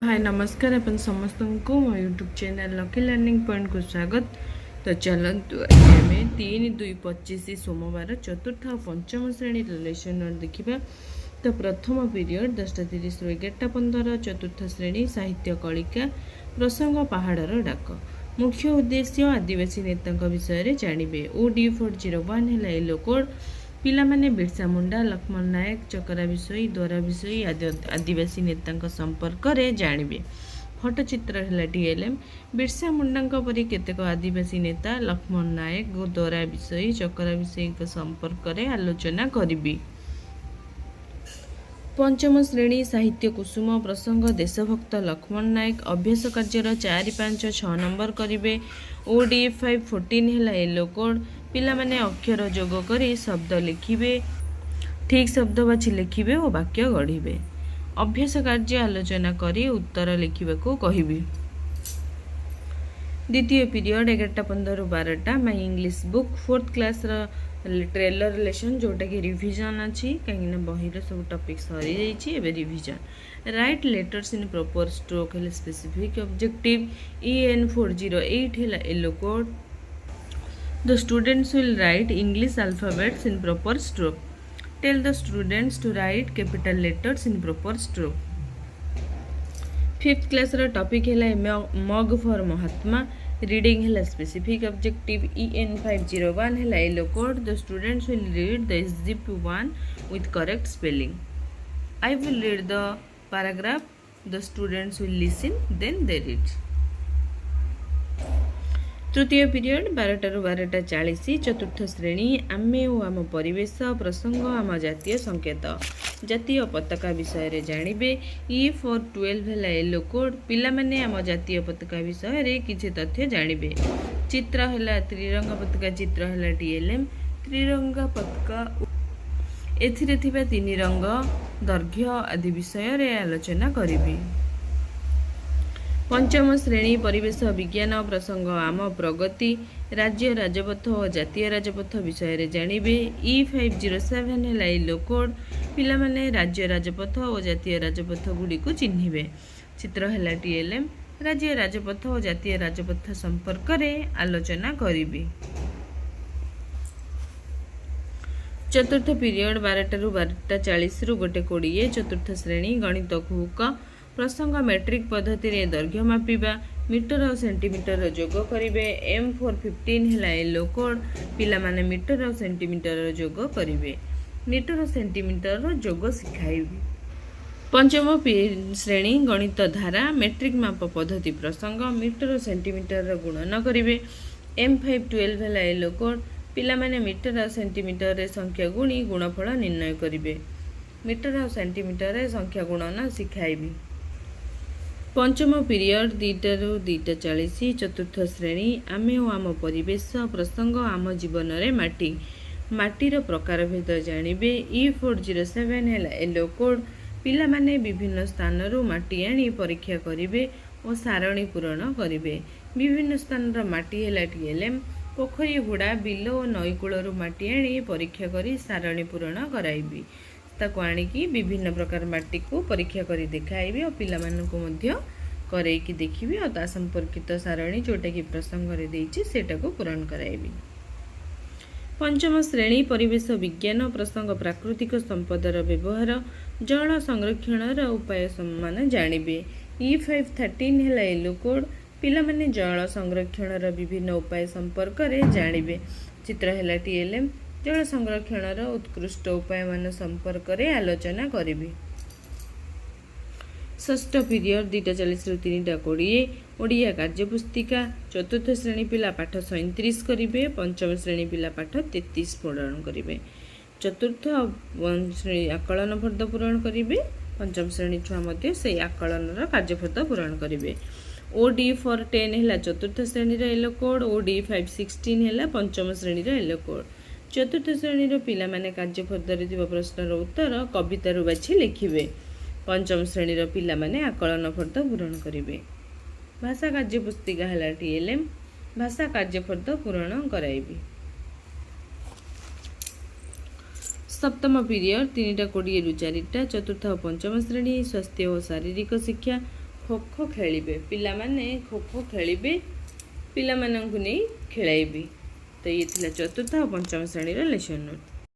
ହାଏ, ନମସ୍କାର। ଆପଣ ସମସ୍ତଙ୍କୁ ମୋ ୟୁଟ୍ୟୁବ୍ ଚ୍ୟାନେଲ୍ ଲକି ଲର୍ଣ୍ଣିଂ ପଏଣ୍ଟକୁ ସ୍ୱାଗତ। ତ ଚାଲନ୍ତୁ, ଆଜି ଆମେ 3/2/25 ସୋମବାର ଚତୁର୍ଥ ଆଉ ପଞ୍ଚମ ଶ୍ରେଣୀର ଲେସନ୍ ଦେଖିବା। ତ ପ୍ରଥମ ପିରିୟଡ଼ 10:30ରୁ 11:15, ଚତୁର୍ଥ ଶ୍ରେଣୀ ସାହିତ୍ୟ କଳିକା, ପ୍ରସଙ୍ଗ ପାହାଡ଼ର ଡାକ। ମୁଖ୍ୟ ଉଦ୍ଦେଶ୍ୟ ଆଦିବାସୀ ନେତାଙ୍କ ବିଷୟରେ ଜାଣିବେ। OD 401 ହେଲା ୟେଲୋ କୋଡ଼୍। ପିଲାମାନେ ବିର୍ସା ମୁଣ୍ଡା, ଲକ୍ଷ୍ମଣ ନାୟକ, ଚକରା ବିଷୋଇ, ଦୋରା ବିଷୋଇ ଆଦି ଆଦିବାସୀ ନେତାଙ୍କ ସମ୍ପର୍କରେ ଜାଣିବେ। ଫଟୋଚିତ୍ର ହେଲା ଟିଏଲ୍ଏମ୍। ବିର୍ସା ମୁଣ୍ଡାଙ୍କ ପରି କେତେକ ଆଦିବାସୀ ନେତା ଲକ୍ଷ୍ମଣ ନାୟକ, ଦୋରା ବିଷୋଇ, ଚକରା ବିଷୋଇଙ୍କ ସମ୍ପର୍କରେ ଆଲୋଚନା କରିବି। ପଞ୍ଚମ ଶ୍ରେଣୀ ସାହିତ୍ୟ କୁସୁମ, ପ୍ରସଙ୍ଗ ଦେଶଭକ୍ତ ଲକ୍ଷ୍ମଣ ନାୟକ। ଅଭ୍ୟାସ କାର୍ଯ୍ୟର 4, 5, 6 ନମ୍ବର କରିବେ। OD 514 ହେଲା ୟେଲୋ କୋଡ଼୍। ପିଲାମାନେ ଅକ୍ଷର ଯୋଗ କରି ଶବ୍ଦ ଲେଖିବେ, ଠିକ୍ ଶବ୍ଦ ବାଛି ଲେଖିବେ ଓ ବାକ୍ୟ ଗଢ଼ିବେ। ଅଭ୍ୟାସ କାର୍ଯ୍ୟ ଆଲୋଚନା କରି ଉତ୍ତର ଲେଖିବାକୁ କହିବି। ଦ୍ୱିତୀୟ ପିରିୟଡ଼ 11:15ରୁ 12ଟା, ମାଇ ଇଂଲିଶ ବୁକ୍ ଫୋର୍ଥ କ୍ଲାସ୍ର ଟ୍ରେଲର ଲେସନ୍, ଯେଉଁଟାକି ରିଭିଜନ୍ ଅଛି, କାହିଁକିନା ବହିର ସବୁ ଟପିକ୍ ସରିଯାଇଛି, ଏବେ revision. "Write letters in proper stroke" ହେଲେ ସ୍ପେସିଫିକ୍ ଅବଜେକ୍ଟିଭ୍। EN 408 ହେଲା yellow code. The students will write English alphabets in proper stroke. Tell the students to write capital letters in proper stroke. Fifth କ୍ଲାସ୍ର topic ହେଲା mug for Mahatma. Reading ହେଲା specific objective. EN 501 ହେଲା yellow code. The students will read the SGP 1 with correct spelling. I will read the paragraph, the students will listen, then they read. ତୃତୀୟ period 12ଟାରୁ 12:40, ଚତୁର୍ଥ ଶ୍ରେଣୀ ଆମେ ଓ ଆମ ପରିବେଶ, ପ୍ରସଙ୍ଗ ଆମ ଜାତୀୟ ସଂକେତ। ଜାତୀୟ ପତାକା ବିଷୟରେ ଜାଣିବେ। ଇ 412 ହେଲା ୟେଲୋ କୋଡ଼୍। ପିଲାମାନେ ଆମ ଜାତୀୟ ପତାକା ବିଷୟରେ କିଛି ତଥ୍ୟ ଜାଣିବେ। ଚିତ୍ର ହେଲା ତ୍ରିରଙ୍ଗା ପତାକା। ଚିତ୍ର ହେଲା ଟିଏଲ୍ଏମ୍। ତ୍ରିରଙ୍ଗା ପତାକା, ଏଥିରେ ଥିବା ତିନି ରଙ୍ଗ, ଦୈର୍ଘ୍ୟ ଆଦି ବିଷୟରେ ଆଲୋଚନା କରିବି। ପଞ୍ଚମ ଶ୍ରେଣୀ ପରିବେଶ ବିଜ୍ଞାନ, ପ୍ରସଙ୍ଗ ଆମ ପ୍ରଗତି। ରାଜ୍ୟ ରାଜପଥ ଓ ଜାତୀୟ ରାଜପଥ ବିଷୟରେ ଜାଣିବେ। ଇ 507 ହେଲା ୟେଲୋ କୋଡ଼୍। ପିଲାମାନେ ରାଜ୍ୟ ରାଜପଥ ଓ ଜାତୀୟ ରାଜପଥ ଗୁଡ଼ିକୁ ଚିହ୍ନିବେ। ଚିତ୍ର ହେଲା ଟିଏଲ୍ଏମ୍। ରାଜ୍ୟ ରାଜପଥ ଓ ଜାତୀୟ ରାଜପଥ ସମ୍ପର୍କରେ ଆଲୋଚନା କରିବି। ଚତୁର୍ଥ ପିରିୟଡ଼ 12ଟାରୁ 12:40ରୁ 1:20, ଚତୁର୍ଥ ଶ୍ରେଣୀ ଗଣିତ କୁହୁକ, ପ୍ରସଙ୍ଗ ମେଟ୍ରିକ୍ ପଦ୍ଧତିରେ ଦୈର୍ଘ୍ୟ ମାପିବା। ମିଟର ଆଉ ସେଣ୍ଟିମିଟର ଯୋଗ କରିବେ। ଏମ୍ 415 ହେଲା ୟେଲୋ କୋଡ଼୍। ପିଲାମାନେ ମିଟର ଆଉ ସେଣ୍ଟିମିଟର ଯୋଗ କରିବେ। ମିଟର ସେଣ୍ଟିମିଟରର ଯୋଗ ଶିଖାଇବି। ପଞ୍ଚମ ଶ୍ରେଣୀ ଗଣିତ ଧାରା, ମେଟ୍ରିକ୍ ମାପ ପଦ୍ଧତି, ପ୍ରସଙ୍ଗ ମିଟର ସେଣ୍ଟିମିଟରର ଗୁଣନ କରିବେ। ଏମ୍ 512 ହେଲା ୟେଲୋ କୋଡ଼୍। ପିଲାମାନେ ମିଟର ଆଉ ସେଣ୍ଟିମିଟରରେ ସଂଖ୍ୟା ଗୁଣି ଗୁଣଫଳ ନିର୍ଣ୍ଣୟ କରିବେ। ମିଟର ଆଉ ସେଣ୍ଟିମିଟରରେ ସଂଖ୍ୟା ଗୁଣନ ଶିଖାଇବି। ପଞ୍ଚମ ପିରିୟଡ଼ 2ଟାରୁ 2:40, ଚତୁର୍ଥ ଶ୍ରେଣୀ ଆମେ ଓ ଆମ ପରିବେଶ, ପ୍ରସଙ୍ଗ ଆମ ଜୀବନରେ ମାଟି। ମାଟିର ପ୍ରକାରଭେଦ ଜାଣିବେ। ଇ 407 ହେଲା ୟେଲୋ କୋଡ଼୍। ପିଲାମାନେ ବିଭିନ୍ନ ସ୍ଥାନରୁ ମାଟି ଆଣି ପରୀକ୍ଷା କରିବେ ଓ ସାରଣୀ ପୂରଣ କରିବେ। ବିଭିନ୍ନ ସ୍ଥାନର ମାଟି ହେଲା ଟିଏଲ୍ଏମ୍। ପୋଖରୀ, ହୁଡ଼ା, ବିଲ ଓ ନଈକୂଳରୁ ମାଟି ଆଣି ପରୀକ୍ଷା କରି ସାରଣୀ ପୂରଣ କରାଇବି। ତାକୁ ଆଣିକି ବିଭିନ୍ନ ପ୍ରକାର ମାଟିକୁ ପରୀକ୍ଷା କରି ଦେଖାଇବି ଆଉ ପିଲାମାନଙ୍କୁ ମଧ୍ୟ କରେଇକି ଦେଖିବି ଆଉ ତା ସମ୍ପର୍କିତ ସାରଣୀ, ଯେଉଁଟାକି ପ୍ରସଙ୍ଗରେ ଦେଇଛି, ସେଇଟାକୁ ପୂରଣ କରାଇବି। ପଞ୍ଚମ ଶ୍ରେଣୀ ପରିବେଶ ବିଜ୍ଞାନ, ପ୍ରସଙ୍ଗ ପ୍ରାକୃତିକ ସମ୍ପଦର ବ୍ୟବହାର। ଜଳ ସଂରକ୍ଷଣର ଉପାୟ ମାନ ଜାଣିବେ। ଇ 513 ହେଲା ୟେଲୋ କୋଡ଼୍। ପିଲାମାନେ ଜଳ ସଂରକ୍ଷଣର ବିଭିନ୍ନ ଉପାୟ ସମ୍ପର୍କରେ ଜାଣିବେ। ଚିତ୍ର ହେଲା ଟିଏଲ୍ଏମ୍। ଜଳ ସଂରକ୍ଷଣର ଉତ୍କୃଷ୍ଟ ଉପାୟମାନ ସମ୍ପର୍କରେ ଆଲୋଚନା କରିବି। ଷଷ୍ଠ ପିରିୟଡ଼ 2:40ରୁ 3:20, ଓଡ଼ିଆ କାର୍ଯ୍ୟପୁସ୍ତିକା। ଚତୁର୍ଥ ଶ୍ରେଣୀ ପିଲା ପାଠ 37 କରିବେ, ପଞ୍ଚମ ଶ୍ରେଣୀ ପିଲା ପାଠ 33 ପୂରଣ କରିବେ। ଚତୁର୍ଥ ଶ୍ରେଣୀ ଆକଳନ ଫର୍ଦ୍ଦ ପୂରଣ କରିବେ, ପଞ୍ଚମ ଶ୍ରେଣୀ ଛୁଆ ମଧ୍ୟ ସେଇ ଆକଳନର କାର୍ଯ୍ୟଫର୍ଦ୍ଦ ପୂରଣ କରିବେ। ଓ ଡି 410 ହେଲା ଚତୁର୍ଥ ଶ୍ରେଣୀର ୟେଲୋ କୋଡ଼୍। ଓ ଡି 516 ହେଲା ପଞ୍ଚମ ଶ୍ରେଣୀର ୟେଲୋ କୋଡ଼୍। ଚତୁର୍ଥ ଶ୍ରେଣୀର ପିଲାମାନେ କାର୍ଯ୍ୟଫର୍ଦ୍ଦରେ ଥିବା ପ୍ରଶ୍ନର ଉତ୍ତର କବିତାରୁ ବାଛି ଲେଖିବେ। ପଞ୍ଚମ ଶ୍ରେଣୀର ପିଲାମାନେ ଆକଳନ ଫର୍ଦ୍ଦ ପୂରଣ କରିବେ। ଭାଷା କାର୍ଯ୍ୟପୁସ୍ତିକା ହେଲା ଟିଏଲ୍ଏମ୍। ଭାଷା କାର୍ଯ୍ୟଫର୍ଦ୍ଦ ପୂରଣ କରାଇବି। ସପ୍ତମ ପିରିୟଡ଼ 3:20ରୁ 4ଟା, ଚତୁର୍ଥ ଓ ପଞ୍ଚମ ଶ୍ରେଣୀ ସ୍ୱାସ୍ଥ୍ୟ ଓ ଶାରୀରିକ ଶିକ୍ଷା। ଖୋଖୋ ଖେଳିବେ। ପିଲାମାନେ ଖୋଖୋ ଖେଳିବେ, ପିଲାମାନଙ୍କୁ ନେଇ ଖେଳାଇବି। ତ ଇଏ ଥିଲା ଚତୁର୍ଥ ଆଉ ପଞ୍ଚମ ଶ୍ରେଣୀର ଲେସନ୍ ନୋଟ୍।